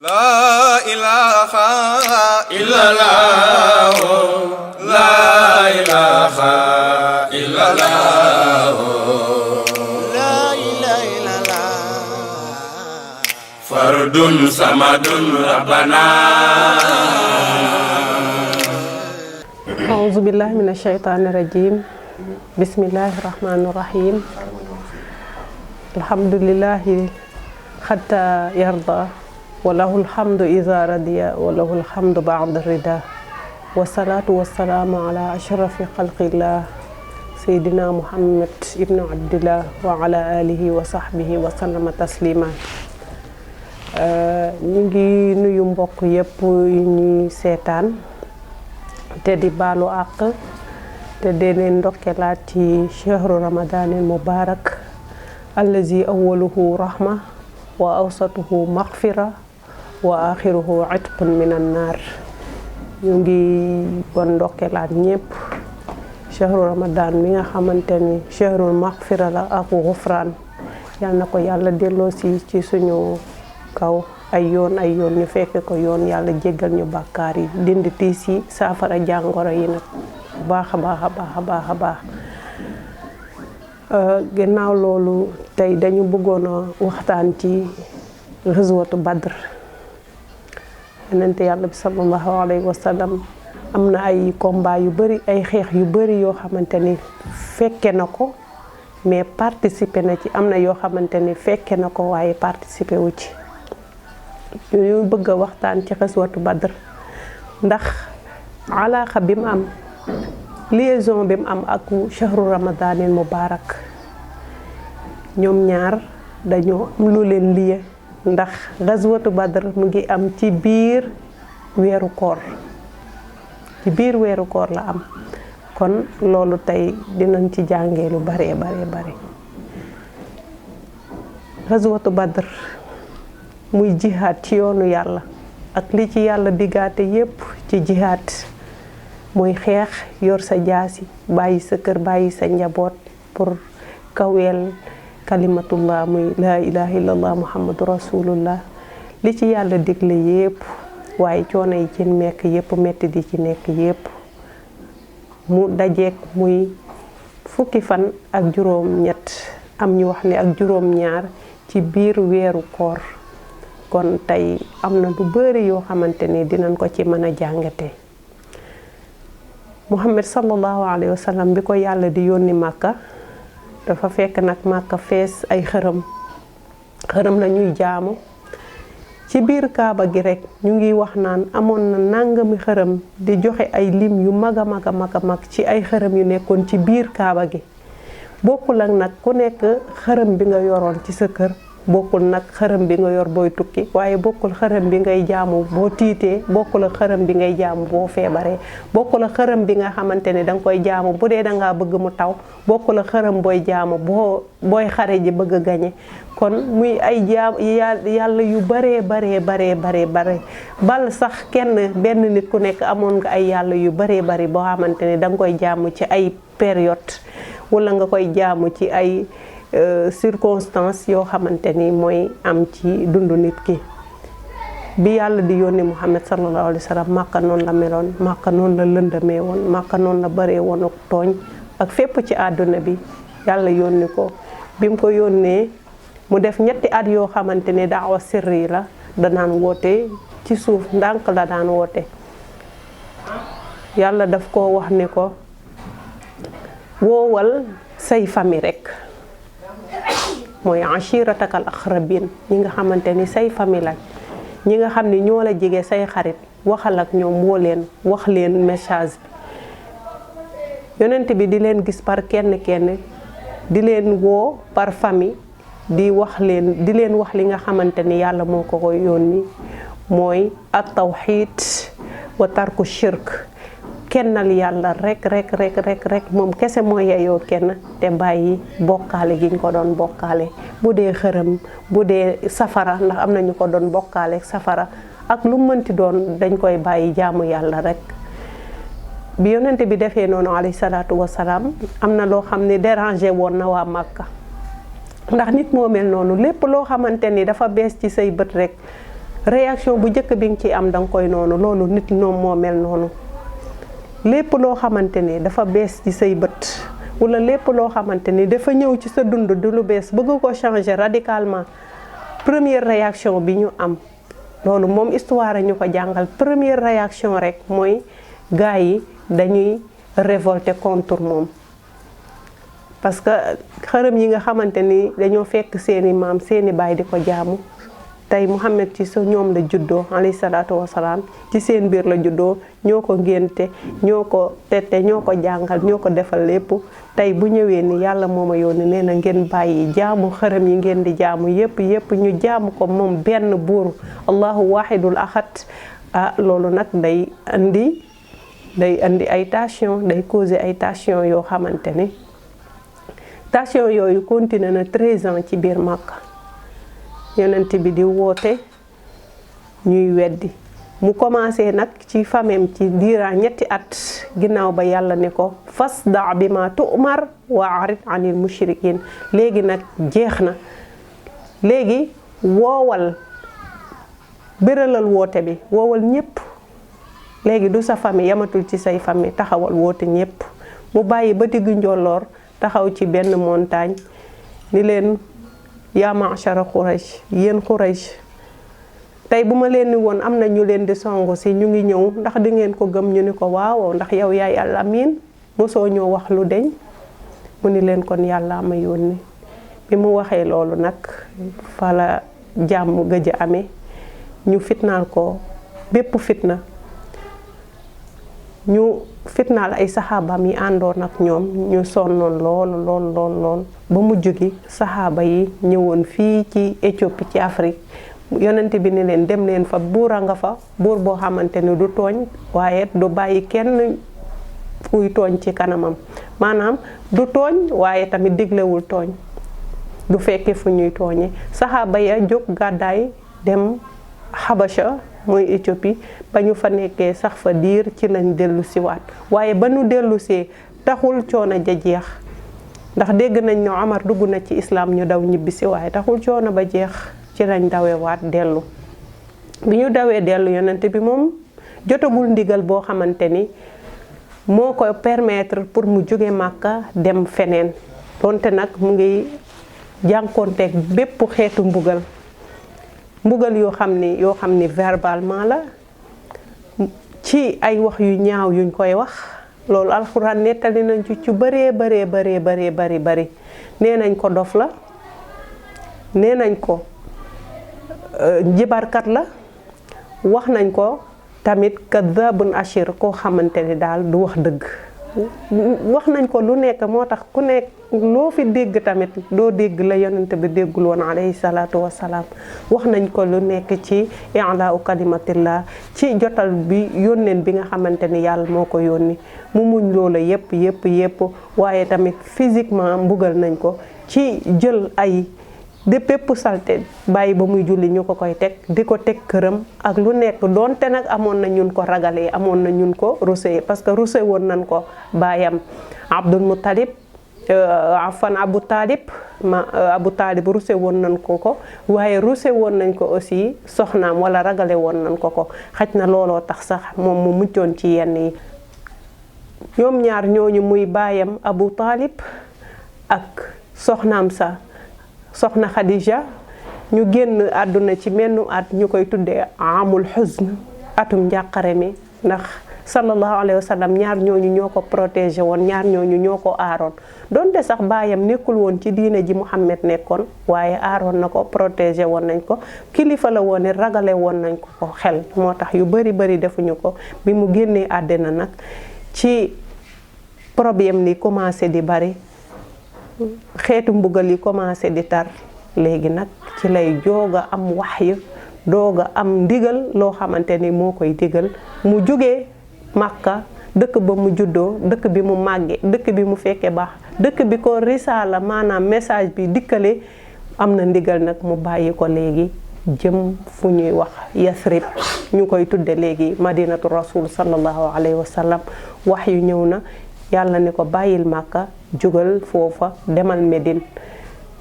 La ilaha illallah, la ilaha illallah, la ilaha illallah. Fardun samadun rabbana. A'udzu billahi minasyaitonir rajim. Bismillahirrahmanirrahim. Alhamdulillahi hatta yarda. Walahul hamdu idza radiya walahul hamdu ba'da rida. Wassalatu wassalamu ala asyrafil khalqillah Sayyidina Muhammad ibnu Abdillah wa ala alihi wa sahbihi wa sallama taslima. Ñu ngi nuyu mbokk yépp yu ñuy seetaan te di baalu àq te di leen ndokkeelaat ci shahru ramadanil mubarak allazi awwaluhu rahma wa awsatuhu maghfira wa akhiruhu itqun minan nar. Ñu ngi bon ndokkeelaat ñépp shahru ramadan mi nga xamanteni shahrul maghfira la ak ghufran. Yal na ko yàlla delloosi ci suñu kaw ay yoon ñu fekk ko yoon yàlla jéggal ñu bàkkaar yi dindi tiis yi saafara jàngoro yi nag baax a baax. Gannaaw loolu tey dañu bëggoon a waxtaan ci ghazwatu Badr. Yonent yàlla bi sallallahu alayhi wa sallam am na ay combat yu bari ay xeex yu bari yoo xamante ni fekke na ko mais participé na ci. am na yoo xamante ni fekke na ko waaye participé wu ci. ñu bëgg a waxtaan ci ghazwatu Badr ndax alaaqa bi mu am liaison bi mu am ak shahru ramadanil mubarak. ñoom ñaar dañoo am lu leen lié ndax ghazwatu Badr mu ngi am ci biir weeru koor la am kon loolu tey dinañ ci jàngee lu bare. ghazwatu Badr muy jihaad ci yoonu yàlla ak li ci yàlla digaate yépp ci jihaad muy xeex yor sa jaasi bàyyi sa kër bàyyi sa njaboot pour kaweel kalimatullah muy la ilaha illallah muhammadu rasulullah. li ci yàlla digle yépp waaye coono yi ci nekk yépp metti di ci nekk yépp mu dajeek muy fukki fan ak juróom ñett am ñu wax ne ak juróom ñaar ci biir weeru koor. kon tey am na lu bari yoo xamante ni dinañ ko ci mën a jàngate. Muhammad sallallahu alayhi wa sallam bi ko yàlla di yónni Màkka dafa fekk nag Màkka fees ay xërëm la ñuy jaamu. ci biir kaaba gi rek ñu ngi wax naan amoon na nangami xërëm di joxe ay lim yu mag ci ay xërëm yu nekkoon ci biir kaaba gi. bokkul ak nag ku nekk xërëm bi nga yoroon ci sa kër. bokkul nag xërëm bi nga yor booy tukki waaye bokkul xërëm bi ngay jaamu boo tiitee bokkul ak xërëm bi ngay jaamu boo feebaree bokkul ak xërëm bi nga xamante ne danga koy jaamu bu dee dangaa bëgg mu taw bokkul ak xërëm booy jaamu booy xare ji bëgg a gañe. kon muy ay jaam yàlla yu bare bal sax benn nit ku nekk amoon nga ay yàlla yu bare boo xamante ne danga koy jaamu ci ay période wala nga koy jaamu ci ay circonstance yoo xamante ni mooy am ci dundu nit ki. bi yàlla di yónni Muhammad sallallahu alayhi wa sallam Màkka noonu la meloon Màkka noonu la lëndamee woon Màkka noonu la baree woon ak tooñ ak fépp ci àdduna bi yàlla yónni ko. bi mu ko yónnee mu def 3 at yoo xamante ne daawa sirri la danaan woote ci suuf ndànk la daan woote. yàlla daf ko wax ni ko woowal say famille rek mooy ashiratakal aqrabin ñi nga xamante ni say famille lañ ñi nga xam ni ñoo la jege say xarit waxal ak ñoom woo leen wax leen message bi. yonent bi di leen gis par kenn di leen woo par famille di leen wax li nga xamante ni yàlla moo ko koy yónni mooy at tawhid wa tarku shirk. kennal yàlla rek moom kese mooy yeyoo kenn te bàyyi bokkaale gi ñu ko doon bokkaale bu dee xërëm bu dee safara ndax am na ñu ko doon bokkaale safara ak lu mënti doon dañ koy bàyyi jaamu yàlla rek. bi yonent bi defee noonu alayhi salaatu wasalaam am na loo xam ne dérangé woon na waa Màkka ndax nit moo mel noonu lépp loo xamante ni dafa bees ci say bët rek réaction bu njëkk bi nga ci am danga koy noonu loolu nit ñoom moo mel noonu lépp loo xamante ni dafa bees ci say bët wala lépp loo xamante ni dafa ñëw ci sa dund du lu bees bëgg ko changer radicalement première réaction bi ñu am loolu moom histoire ñu ko jàngal première réaction rek mooy gars yi dañuy révolter contre moom parce que xërëm yi nga xamante ni dañoo fekk seeni maam seeni baay di ko jaamu tey Muhammad ci sa ñoom la juddoo alayhi salaatu wasalaam ci seen biir la juddoo ñoo ko ngénte ñoo ko tette ñoo ko jàngal ñoo ko defal lépp tey bu ñëwee ni yàlla moo ma yónni nee na ngeen bàyyi jaamu xërëm yi ngeen di jaamu yépp ñu jaamu ko moom benn buur allahu wahidul ahad loolu nag day andi ay tension day causer ay tension yoo xamante ni tension yooyu continué na 13 ans ci biir Makka yonent bi di woote ñuy weddi mu commencé nag ci famem ci diira ñetti at ginnaaw ba yàlla ne ko fasda bi ma tu'mar wa arid anil mushrikin léegi nag jeex na léegi woowal béralal woote bi woowal ñépp léegi du sa famille yamatul ci say famille taxawal woote ñépp mu bàyyi ba diggu njolloor taxaw ci benn montagne ni leen yaa ma'shara Quraysh yéen Quraysh tey bu ma leen ni woon am na ñu leen di songu si ñu ngi ñëw ndax di ngeen ko gëm ñu ni ko waaw ndax yow yaay al amin mosoo ñoo wax lu deñ mu ni leen kon yàlla ma yónni bi mu waxee loolu nag fala jàmm gëj a amee ñu fitnaal ko bépp fitna ñu fitnaal ay saxaabaam yi àndoon ak ñoom ñu sonnoon lool ba mujj gi saxaaba yi ñëwoon fii ci Éthiopie ci Afrique yonent bi ni leen dem leen fa buur a nga fa buur boo xamante ni du tooñ waaye du bàyyi kenn fuy tooñ ci kanamam maanaam du tooñ waaye tamit diglewul tooñ du fekke fu ñuy tooñe saxaaba ya jóg gàddaay dem Habasha mooy Éthiopie ba ñu fa nekkee sax fa diir ci lañ dellu siwaat waaye ba ñu dellusee taxul coono ja jeex ndax dégg nañ ne Omar dugg na ci islam ñu daw ñibbisi waaye taxul coono ba jeex ci lañ dawewaat dellu bi ñu dawee dellu yonent bi moom jotagul ndigal boo xamante ni moo ko permettre pour mu jóge Màkka dem feneen donte nag mu ngi jànkoonteeg bépp xeetu mbugal yoo xam ni verbalement la ci ay wax yu ñaaw yuñ koy wax loolu alxuraan nettali nañ ci bëree bari nee nañ ko dof la nee nañ ko jibarkat la wax nañ ko tamit kadhabun ashir koo xamante ni daal du wax dëgg wax nañ ko lu nekk moo tax ku nekk loo fi dégg tamit doo dégg la yonent bi déggul woon alayhi salaatu wasalaam wax nañ ko lu nekk ci i'laa kalimatillah ci jotal bi yónneen bi nga xamante ni yàlla moo ko yónni mu muñ loola yépp waaye tamit physiquement mbugal nañ ko ci jël ay de pépp salte bàyyi ba muy julli ñu ko koy teg di ko teg këram ak lu nekk doonte nag amoon na ñun ko ragalee amoon na ñun ko rusé parce que rusé woon nañ ko baayam Abdul Muttalib Abu Talib rusé woon nañ ko waaye rusé woon nañ ko aussi soxnaam wala ragale woon nañ ko xaj na looloo tax sax moom mu muccoon ci yenn yi ñoom ñaar ñooñu muy baayam Abu Talib ak soxnaam soxna Khadija ñu génn àdduna ci mennu at ñu koy tuddee amul xusn atum njàqare mi ndax sallallahu alayhi wa sallam ñaar ñooñu ñoo ko protégé woon ñaar ñooñu ñoo ko aaroon donte sax baayam nekkul woon ci diine ji Muhammad nekkoon waaye aaroon na ko protégé woon nañ ko kilifa la woon ne ragale woon nañ ko xel moo tax yu bari defuñu ko bi mu génnee àddina nag ci problème li commencé di bari xeetu mbugal yi commencé di tar léegi nag ci lay jooga am wahyu dooga am ndigal loo xamante ni moo koy digal mu jógee Makka dëkk ba mu juddoo dëkk bi mu màggee dëkk bi mu fekkee baax dëkk bi ko risaala maanaam message bi dikkale am na ndigal nag mu bàyyi ko léegi jëm fu ñuy wax Yasrib ñu koy tudde léegi madinatu rasul sallallahu alayhi wa sallam wahyu ñëw na yàlla ne ko bàyyil Makka jógal foofa demal Médine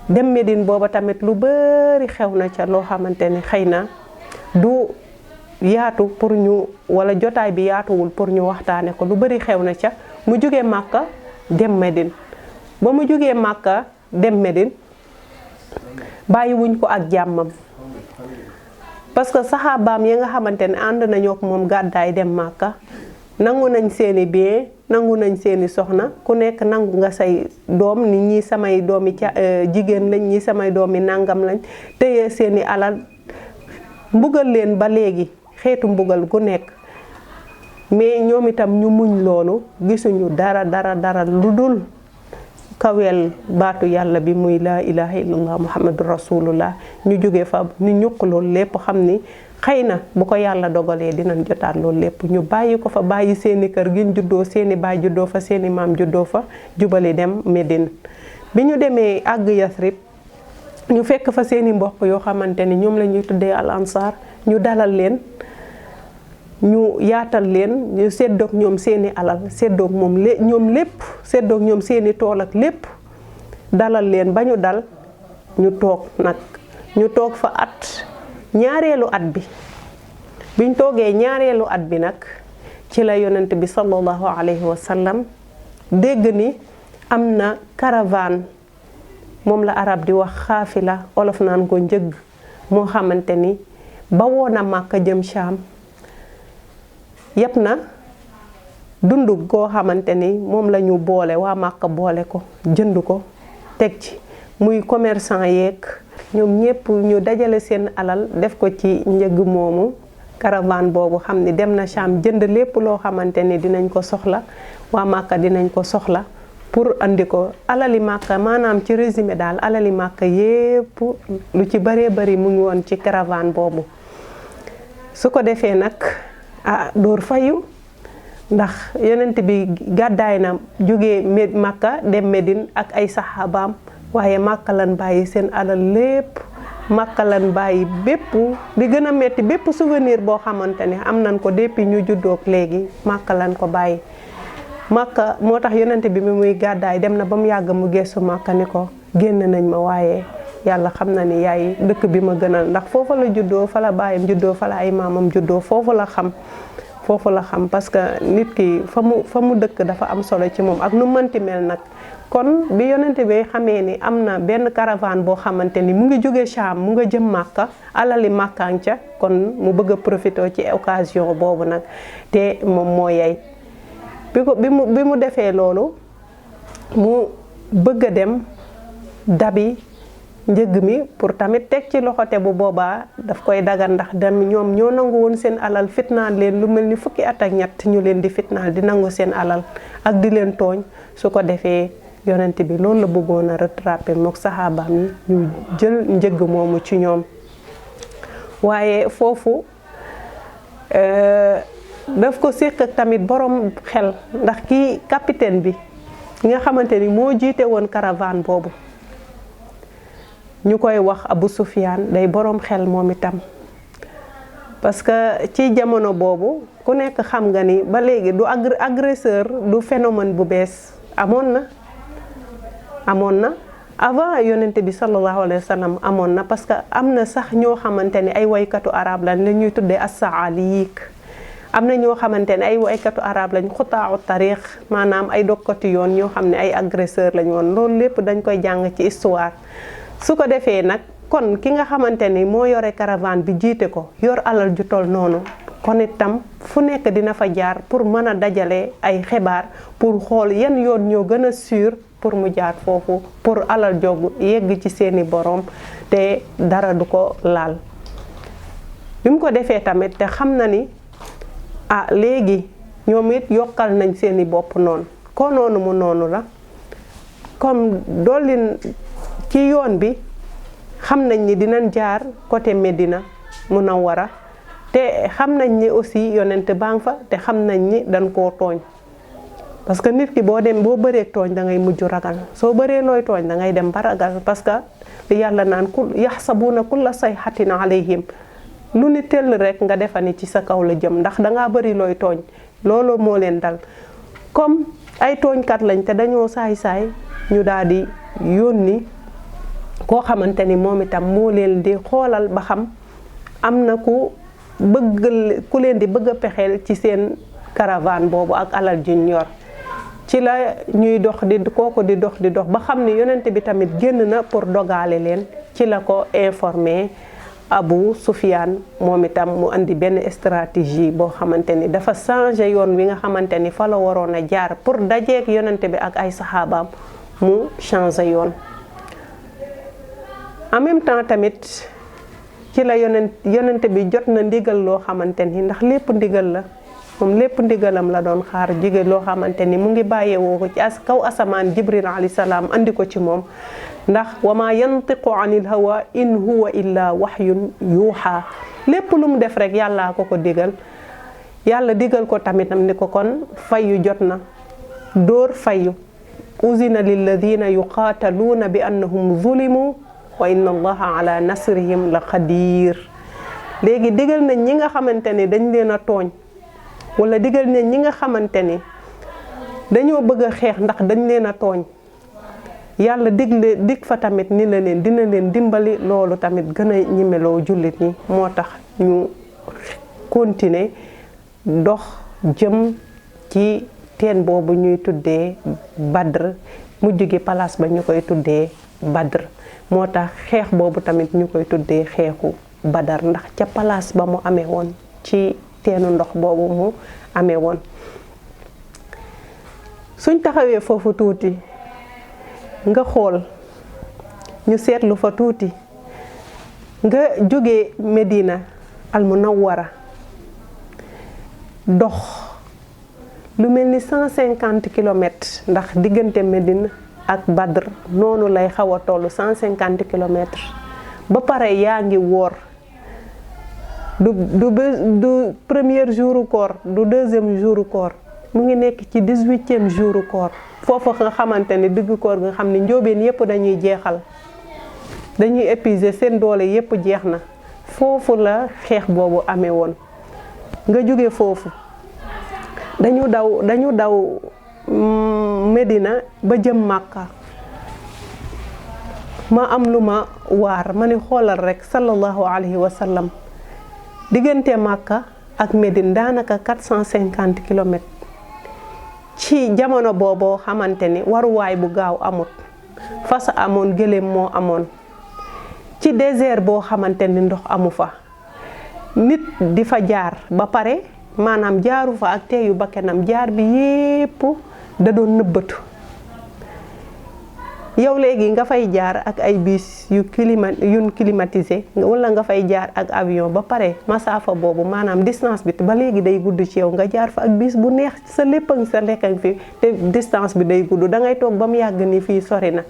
dem Médine booba tamit lu bari xew na ca loo xamante ni xëy na du yaatu pour ñu wala jotaay bi yaatuwul pour ñu waxtaane ko lu bari xew na ca mu jógee Màkka dem Médine ba mu jógee Màkka dem Médine bàyyiwuñ ko ak jàmmam parce que saxaabaam yi nga xamante ne ànd nañoo ak moom gàddaay dem Màkka nangu nañ seeni bien nangu nañ seeni soxna ku nekk nangu nga say doom ni ñi samay doomi jigéen lañ ñi samay doomi nangam lañ téye seeni alal mbugal leen ba léegi xeetu mbugal gu nekk mais ñoom itam ñu muñ loolu gisuñu dara lu dul kaweel baatu yàlla bi muy laa ilaha illallah muhammadu rasulullah ñu jóge fa ñu ñuq loolu lépp xam ni xëy na bu ko yàlla dogalee dinañ jotaat loolu lépp ñu bàyyi ko fa bàyyi seeni kër gi ñu juddoo seeni baay juddoo fa seeni maam juddoo fa jubali dem Médine bi ñu demee àgg Yasrib ñu fekk fa seeni mbokk yoo xamante ni ñoom la ñuy tuddee al ansar ñu dalal leen ñu yaatal leen ñu seddoog ñoom seeni alal seddoog ñoom lépp seddoog ñoom seeni tool ak lépp dalal leen ba ñu dal ñu toog nag ñu toog fa at ñaareelu at bi biñ toogee ñaareelu at bi nag ci la yonent bi sallallahu alayhi wa sallam dégg ni am na caravane moom la arab di wax xaafila olof naan ko njëgg moo xamante ni ba woon a Màkka jëm Shaam yépp na dundu goo xamante ni moom la ñu boole waa Màkka boole ko jënd ko teg ci muy commerçant yeeg ñoom ñépp ñu dajale seen alal def ko ci njëg moomu caravane boobu xam ni dem na Shaam jënd lépp loo xamante ni dinañ ko soxla waa Màkka dinañ ko soxla pour andi ko alali Màkka maanaam ci résumé daal alali Màkka yépp lu ci baree bari mu ngi woon ci caravane boobu su ko defee nag door fayu ndax yonent bi gàddaay na jógee Màkka dem Médine ak ay saxaabaam waaye Màkka lan bàyyi seen alal lépp Màkka lan bàyyi bépp di gën a metti bépp souvenir boo xamante ne am nañ ko depuis ñu juddoog léegi Màkka lan ko bàyyi Màkka moo tax yonent bi muy gàddaay dem na ba mu yàgg mu geesu Màkka ni ko génn nañ ma waaye yàlla xam na ni yaay dëkk bi ma gënal ndax foofu la juddoo fa la baayam juddoo fa la ay maamam juddoo foofu la xam parce que nit ki fa mu dëkk dafa am solo ci moom ak nu mënti mel nag kon bi yonent bi xamee ni am na benn caravane boo xamante ni mu ngi jóge Shaam mu nga jëm Màkka alali Màkkaan ca kon mu bëgg a profité ci occasion boobu nag te moom moo yey bi mu defee loolu mu bëgg a dem dabi njëg mi pour tamit teg ci loxo te bu boobaa daf koy dagan ndax dem ñoom ñoo nangu woon seen alal fitnaal leen lu mel ni fukki at ak ñett ñu leen di fitnaal di nangu seen alal ak di leen tooñ su ko defee yonent bi loolu la bëggoon a rattraper mook saxaabaam yi ñu jël njëg moomu ci ñoom waaye foofu daf ko séq ak tamit borom xel ndax kii capitaine bi nga xamante ni moo jiite woon caravane boobu ñu koy wax Abu Sufyaan day borom xel moom itam parce que ci jamono boobu ku nekk xam nga ni ba léegi du agresseur du phénomène bu bees amoon na avant yonent bi sallallahu alayhi wa sallam amoon na parce que am na sax ñoo xamante ni ay waykatu arab lañ la ñuy tuddee as-saaliik am na ñoo xamante ne ay waykatu arab lañ xutaawu tariix maanaam ay dokkati yoon ñoo xam ne ay agresseur lañ woon loolu lépp dañ koy jàng ci histoire su ko defee nag kon ki nga xamante ni moo yore caravane bi jiite ko yor alal ju tol noonu kon itam fu nekk dina fa jaar pour mën a dajale ay xibaar pour xool yan yoon ñoo gën a sûr pour mu jaar foofu pour alal jog yegg ci seeni borom te dara du ko laal bi mu ko defee tamit te xam na ni léegi ñoom it yokkal nañ seeni bopp noonu ko noonu mu noonu la comme dollin ci yoon bi xam nañ ni dinañ jaar côté Médina Munawwara te xam nañ ni aussi yonent baa ngi fa te xam nañ ni dañ koo tooñ parce que nit ki boo bëree tooñ da ngay mujj ragal soo bëree looy tooñ da ngay dem ba ragal parce que li yàlla naan yaxsabuuna kulla sayhatin alayhim lu ni tell rek nga defa ni ci sa kaw la jëm ndax dangaa bëri looy tooñ loolu moo leen dal comme ay tooñkat lañ te dañoo saay-saay ñu daal di yónni koo xamante ni moom itam moo leen di xoolal ba xam am na ku bëgg ku leen di bëgg a pexeel ci seen caravane boobu ak alal juñ yor. ci la ñuy dox di kooku di dox ba xam ne yonent bi tamit génn na pour dogaale leen ci la ko informé Abu Sufyaan moom itam mu andi benn stratégie boo xamante ni dafa changé yoon wi nga xamante ni fa la waroon a jaar pour dajeek yonent bi ak ay saxaabaam mu changé yoon. en même temps tamit ci la yonent bi jot na ndigal loo xamante ni ndax lépp ndigal la. moom lépp ndigalam la doon xaar jóge loo xamante ni mu ngi bàyyeewoo ko ci kaw asamaan Jibril alayhi salaam andi ko ci moom ndax wa ma yantiqu anil hawa in huwa illa wahyun yuuxa lépp lu mu def rek yàllaa ko digal yàlla digal ko tamitam ni ko kon fayu jot na dóor fayu uzina lilladina yuqaataluuna bi annahum zulimu wa inna allaha ala nasrihim la qadir léegi digal nañ ñi nga xamante ni dañ leen a tooñ wala digal ne ñi nga xamante ni dañoo bëgg a xeex ndax dañ leen a tooñ yàlla dig fa tamit ni la leen dina leen dimbali loolu tamit gën a ñimeloo jullit ñi moo tax ñu continuer dox jëm ci teen boobu ñuy tuddee Badr mujj gi place ba ñu koy tuddee Badr moo tax xeex boobu tamit ñu koy tuddee xeexu Badar ndax ca place ba mu amee woon ci teenu ndox boobu mu amee woon. suñ taxawee foofu tuuti nga xool ñu seetlu fa tuuti nga jóge Medina al Munawwara dox lu mel ni 150 kilomètres ndax diggante Medina ak Badr noonu lay xaw a toll 150 kilomètres ba pare yaa ngi woor du premier jouru koor du deuxième jouru koor mu ngi nekk ci 18e jouru koor foofu nga xamante ni diggu koor nga xam ne njóobeen yépp dañuy jeexal dañuy épuiser seen doole yépp jeex na foofu la xeex boobu amee woon nga jóge foofu dañu daw Medina ba jëm Màkka ma am lu ma waar ma ne xoolal rek sallallahu alayhi wa sallam diggante Màkka ak Medine daanaka 450 kilomètres ci jamono booboo xamante ni waruwaay bu gaaw amut fas amoon gëléem moo amoon ci désert boo xamante ni ndox amu fa nit di fa jaar ba pare maanaam jaaru fa ak teeyu bakkanam jaar bi yépp da doon nëbbatu yow léegi nga fay jaar ak ay bus yu climatisé wala nga fay jaar ak avion ba pare masaafa boobu maanaam distance bi ba léegi day gudd ci yow nga jaar fa ak bus bu neex sa léppang sa lekkang fi te distance bi day gudd da ngay toog ba mu yàgg ni fii sori na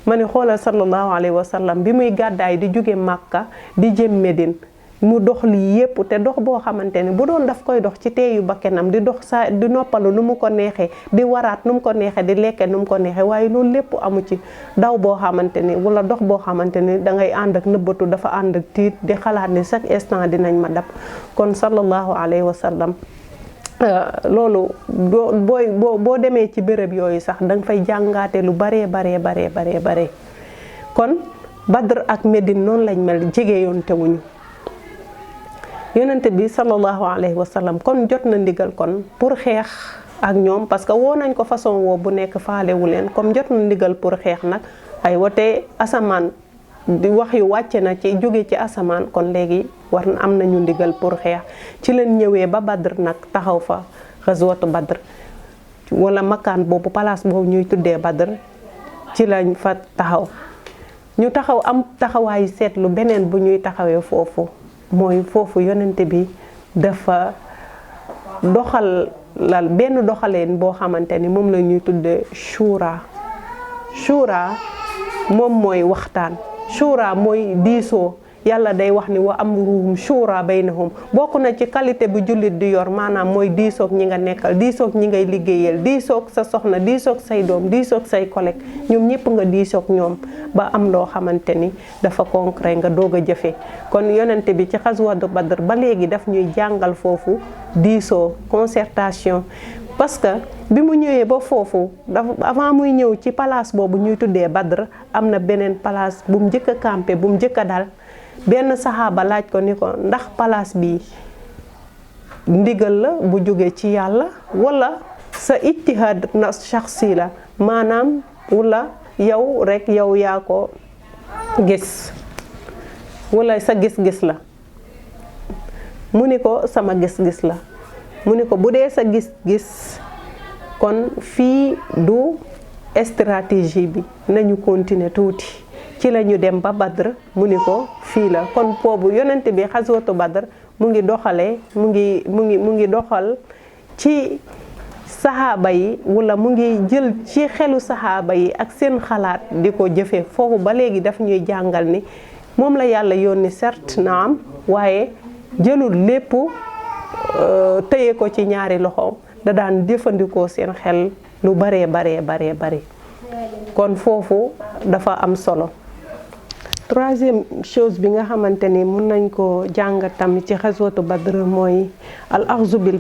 ma ne xoolal sallallahu alayhi wa sallam bi muy gàddaay di jóge Màkka di jëm Médine mu dox lii yépp te dox boo xamante ni bu doon daf koy dox ci teeyu bakkenam di dox sa di noppalu nu mu ko neexee di waraat nu mu ko neexee di lekke nu mu ko neexee waaye loolu lépp amu ci daw boo xamante ni wala dox boo xamante ni dangay ànd ak nëbbatu dafa ànd ak tiit di xalaat ni chaque instant dinañ ma dab kon sallallahu alayhi wa sallam loolu boo demee ci béréb yooyu sax danga fay jàngaate lu baree kon Badr ak Médine noonu lañ mel jege yoon te wuñu yonent bi sallallahu alayhi wa sallam kon jot na ndigal kon pour xeex ak ñoom parce que woo nañ ko façon woo bu nekk faalewu leen comme jot na ndigal pour xeex nag ay wote asamaan di wax yu wàcce na ci jóge ci asamaan kon léegi war na am nañu ndigal pour xeex ci leen ñëwee ba Badr nag taxaw fa xaswatu Badr wala makaan boobu place boobu ñuy tuddee Badr ci lañ fa taxaw ñu taxaw am taxawaayu seetlu beneen bu ñuy taxawee foofu mooy foofu yonent bi dafa doxalal benn doxaleen boo xamante ni moom la ñuy tuddee shura moom mooy waxtaan shura mooy diisoo yàlla day wax ni wa amruhum shura baynahum bokk na ci qualité bu jullit di yor maanaam mooy diisoog ñi nga nekkal diisoog ñi ngay liggéeyal diisoog sa soxna diisoog say doom diisoog say collègue ñoom ñëpp nga diisoog ñoom ba am loo xamante ni dafa concret nga doog a jëfe kon yonente bi ci xaswatu Badr ba léegi daf ñuy jàngal foofu diisoo concertation parce que bi mu ñëwee ba foofu dafa avant muy ñëw ci place boobu ñuy tuddee Badr am na beneen place bu mu njëkk a campé bu mu njëkk a dal benn saxaaba laaj ko ni ko ndax place bi ndigal la bu jóge ci yàlla wala sa ijtihaad na shaxsi la maanaam wala yow rek yow yaa ko gis wala sa gis-gis la mu ni ko sama gis-gis la mu ni ko bu dee sa gis-gis kon fii du stratégie bi nañu continuer tuuti ci la ñu dem ba Badr mu ni ko fii la kon boobu yonent bi xaswatu Badr mu ngi doxalee mu ngi doxal ci saxaaba yi wala mu ngi jël ci xelu saxaaba yi ak seen xalaat di ko jëfee foofu ba léegi daf ñuy jàngal ni moom la yàlla yónni certes naam waaye jëlul lépp téye ko ci ñaari loxoom da daan jëfandikoo seen xel lu baree bare kon foofu dafa am solo. Troisième chose bi nga xamante ni mun nañ ko jàngat tamit ci xaswatu Badr mooy al axzu bil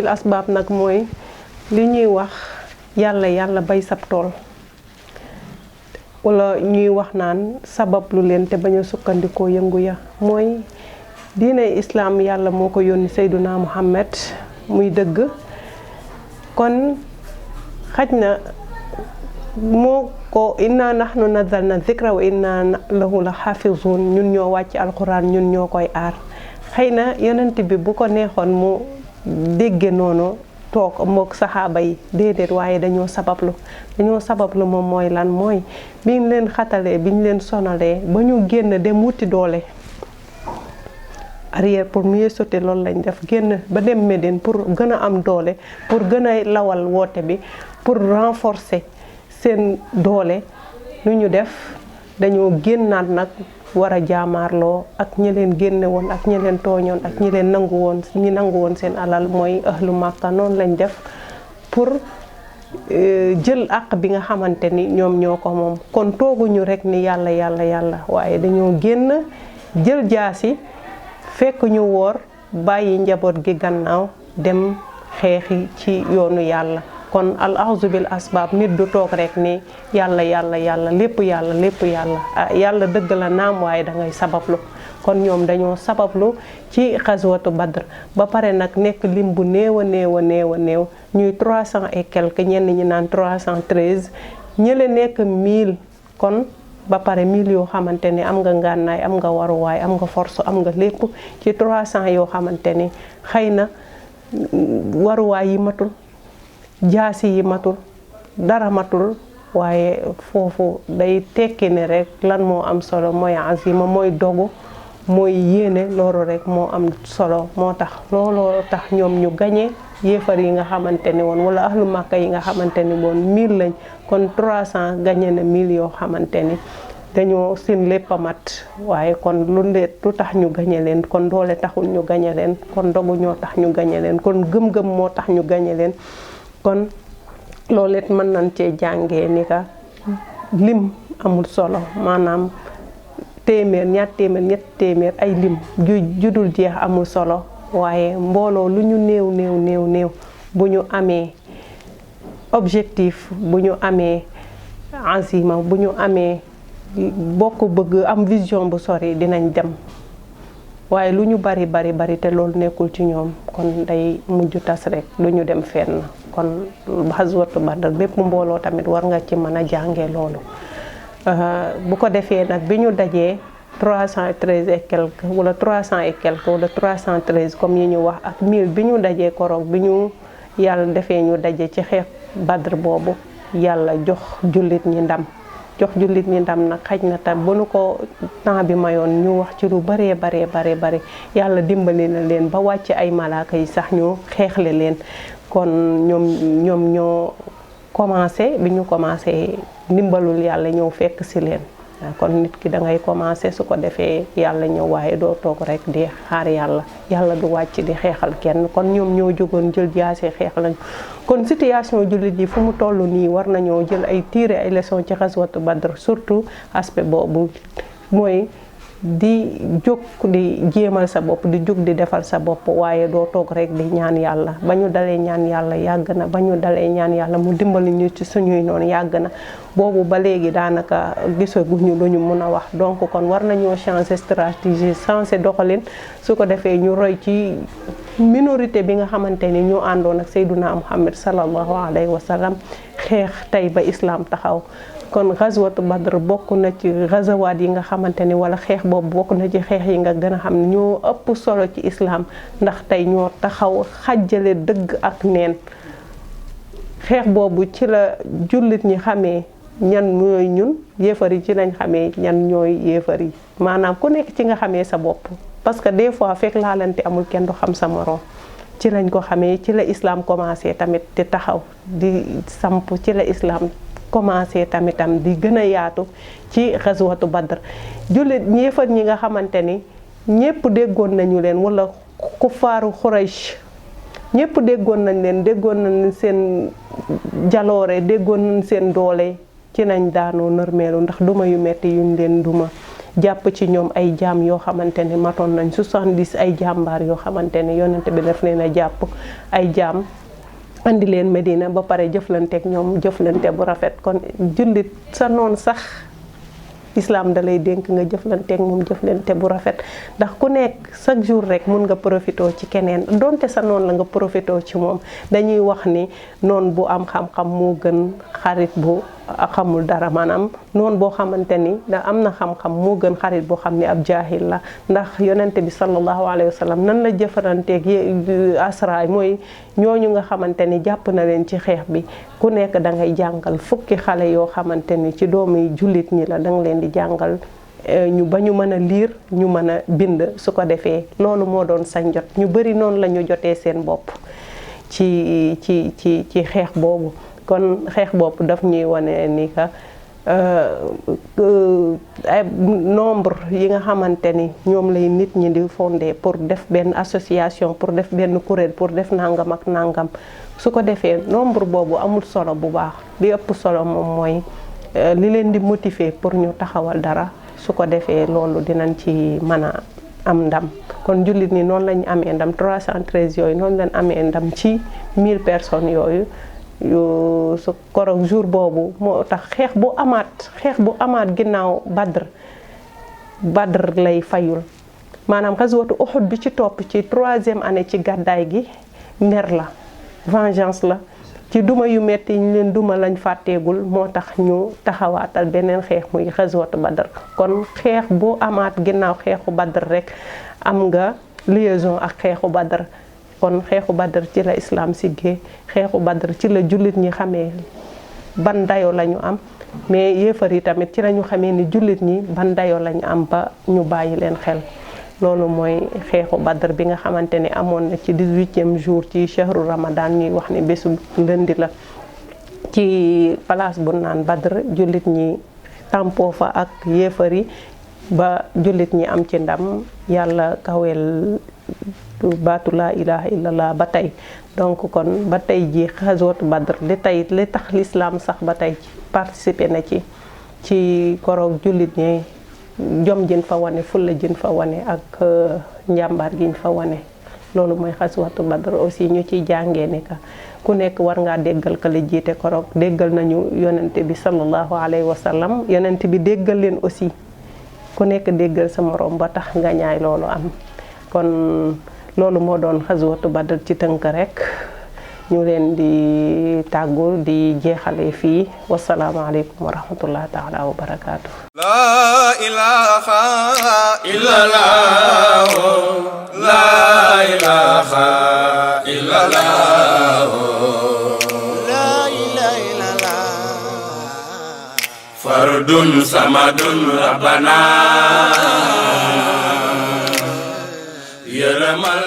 asbaab nag mooy li ñuy wax yàlla bay sab tool wala ñuy wax naan sabab lu leen te bañ a sukkandikoo yëngu ya mooy diine islaam yàlla moo ko yónni Seyduna Muhammad muy dëgg kon xaj na moo ko inna nahnu nazzalna dhikra wa inna lahu la xaafizun ñun ñoo wàcc alquran ñun ñoo koy aar xëy na yonent bi bu ko neexoon mu dégge noonu toog mook saxaaba yi déedéet waaye dañoo sabablu moom mooy lan mooy biñ leen xatalee biñ leen sonalee ba ñu génn dem wuti doole arrière pour mieux sauter loolu lañ def génn ba dem Médine pour gën a am doole pour gën a lawal woote bi pour renforcer seen doole lu ñu def dañoo génnaat nag war a jaamaarloo ak ñi leen génne woon ak ñi leen tooñoon ak ñi leen nangu woon seen alal mooy ahlu Makka noonu lañ def pour jël àq bi nga xamante ni ñoom ñoo ko moom kon tooguñu rek ni yàlla waaye dañoo génn jël jaasi fekk ñu woor bàyyi njaboot gi gannaaw dem xeexi ci yoonu yàlla kon al axzu bil asbaab nit du toog rek ni yàlla lépp yàlla dëgg la naam waaye da ngay sabablu kon ñoom dañoo sabablu ci xaswatu Badr ba pare nag nekk lim bu néew a néew ñuy 300 et quelque ñenn ñi naan 313 ñële nekk 1000 kon ba pare 1000 yoo xamante ni am nga ngànnaay am nga waruwaay am nga force am nga lépp ci 300 yoo xamante ni xëy na waruwaay yi matul jaasi yi matul dara matul waaye foofu day tekki ne rek lan moo am solo mooy azima mooy dogu mooy yéene loolu rek moo am solo moo tax looloo tax ñoom ñu gañe yéefar yi nga xamante ni woon wala ahlu Makka yi nga xamante ni woon 1000 lañ kon 300 gañe na 1000 yoo xamante ni dañoo seen lépp a mat waaye kon lu tax ñu gañe leen kon doole taxul ñu gañe leen kon dogu ñoo tax ñu gañe leen kon gëm-gëm moo tax ñu gañe leen kon loolu it mën nañ cee jàngee ni ka lim amul solo maanaam téeméer ñaar téeméer ñett téeméer ay lim judul jeex amul solo waaye mbooloo lu ñu néew bu ñu amee objectif bu ñu amee azima bu ñu amee bokk bëgg am vision bu sori dinañ dem waaye lu ñu bari te loolu nekkul ci ñoom kon day mujj tas rek lu ñu dem fenn kon xaswatu Badr bépp mbooloo tamit war nga ci mën a jàngee loolu bu ko defee nag bi ñu dajee 313 et quelque wala 300 et quelque wala 313 comme yi ñu wax ak 1000 bi ñu dajee koroog bi ñu yàlla defee ñu daje ci xeex Badr boobu yàlla jox jullit ñi ndam nag xaj na tam bu nu ko temps bi mayoon ñu wax ci lu baree yàlla dimbali na leen ba wàcc ay malaaka yi sax ñu xeexle leen kon ñoom ñoo commencé bi ñu commencé ndimbalul yàlla ñëw fekk si leen kon nit ki da ngay commencé su ko defee yàlla ñëw waaye doo toog rek di xaar yàlla du wàcc di xeexal kenn kon ñoom ñoo jógoon jël jaase xeex lañu kon situation jullit yi fu mu toll nii war nañoo jël ay tirer ay leçons ci xaswatu Badr surtout aspect boobu mooy di jóg di jéemal sa bopp di jóg di defal sa bopp waaye doo toog rek di ñaan yàlla ba ñu dalee ñaan yàlla yàgg na ba ñu dalee ñaan yàlla mu dimbali ñu ci suñuy noonu yàgg na boobu ba léegi daanaka gisaguñu lu ñu mën a wax donc kon war nañoo changer stratégie changer doxalin su ko defee ñu roy ci minorité bi nga xamante ni ñoo àndoon ak Seyduna Muhammad sallallahu alayhi wa sallam xeex tey ba islam taxaw. kon xazwatu Badr bokk na ci xazawaat yi nga xamante ni wala xeex boobu bokk na ci xeex yi nga gën a xam ne ñoo ëpp solo ci islam ndax tey ñoo taxaw xàjjale dëgg ak neen. xeex boobu ci la jullit ñi xamee ñan ñooy ñun, yéefar yi ci lañ xamee ñan ñooy yéefar yi maanaam ku nekk ci nga xamee sa bopp. parce que des fois fekk laalante amul kenn du xam sa morom ci lañ ko xamee ci la islam commencé tamit di taxaw di samp ci la islam commencé tamitam di gën a yaatu ci xaswatu Badr. jullit yéefar ñi nga xamante ni ñépp déggoon nañu leen wala kuffaaru Quraysh ñépp déggoon nañ leen déggoon nañ seen jaloore déggoon nañ seen doole ci nañ daanoo nërmeelu ndax duma yu metti yuñ leen duma jàpp ci ñoom ay jaam yoo xamante ne matoon nañ 70 ay jàmbaar yoo xamante ne yonent bi daf leen a jàpp ay jaam andi leen Medina ba pare jëflanteeg ñoom jëflante bu rafet. kon jullit sa noon sax islam da lay dénk nga jëflanteeg moom jëflante bu rafet ndax ku nekk chaque jour rek mun nga profité ci keneen donte sa noon la nga profité ci moom. dañuy wax ni noon bu am xam-xam moo gën xarit bu xamul dara maanaam noon boo xamante ni da am na xam-xam moo gën xarit boo xam ni ab jaahil la. ndax yonente bi sallallahu alayhi wa sallam nan la jëfaranteeg asraay mooy ñooñu nga xamante ni jàpp na leen ci xeex bi ku nekk da ngay jàngal fukki xale yoo xamante ni ci doomi jullit ñi la da nga leen di jàngal ñu ba ñu mën a liir ñu mën a bind. su ko defee loolu moo doon sañ jot ñu bëri noonu la ñu jotee seen bopp ci xeex boobu. kon xeex boobu daf ñuy wane ni que ay nombre yi nga xamante ni ñoom lay nit ñi di fondé pour def benn association pour def benn kuréel pour def nangam ak nangam su ko defee nombre boobu amul solo bu baax li ëpp solo moom mooy li leen di motiver pour ñu taxawal dara su ko defee loolu dinañ ci mën a am ndam. kon jullit ni noonu lañu amee ndam 313 yooyu noonu lañ amee ndam ci 1000 personnes yooyu. su korog jour boobu moo tax xeex bu amaat ginnaaw Badr lay fayul maanaam xaswatu Uhud bi ci topp ci 3e année ci gàddaay gi mer la vengeance la ci duma yu metti ñu leen duma lañ fàtteegul moo tax ñu taxawaatal beneen xeex muy xaswatu Badr. kon xeex bu amaat ginnaaw xeexu Badr rek am nga liaison ak xeexu Badr. kon xeexu Badr ci la islam siggee xeexu Badr ci la jullit ñi xamee ban dayo lañu am mais yéefar yi tamit ci lañu xamee ni jullit ñi ban dayo lañu am ba ñu bàyyi leen xel. loolu mooy xeexu Badr bi nga xamante ni amoon na ci 18e jour ci shahru Ramadan ñuy wax ni bésu lëndi la ci place bu naan Badr jullit ñi tàmpoo fa ak yéefar yi ba jullit ñi am ci ndam yàlla kawel baatu laa ilaha illallah ba tey. donc kon ba tey ji xaswatu Badr li tax l'islam sax ba tey participer na ci koroog jullit ñi jom jin fa wane fulla jin fa wane ak njàmbaar giñ fa wane. loolu mooy xaswatu Badr aussi ñu ciy jàngee ni ka ku nekk war ngaa déggal ka la jiite koroog déggal nañu yonente bi sallallahu alayhi wa sallam yonente bi déggal leen aussi ku nekk déggal sa morom ba tax nga ñaay loolu am. kon loolu moo doon xaswatu Badr ci tënk rek ñu leen di tàggu di jeexale fii wasalaamaaleykum wa rahmatullahi taala wa barakaatu. La ilaha illallah, la ilaha illallah, la ilaha illallah. Fardun samadun rabbana yaramal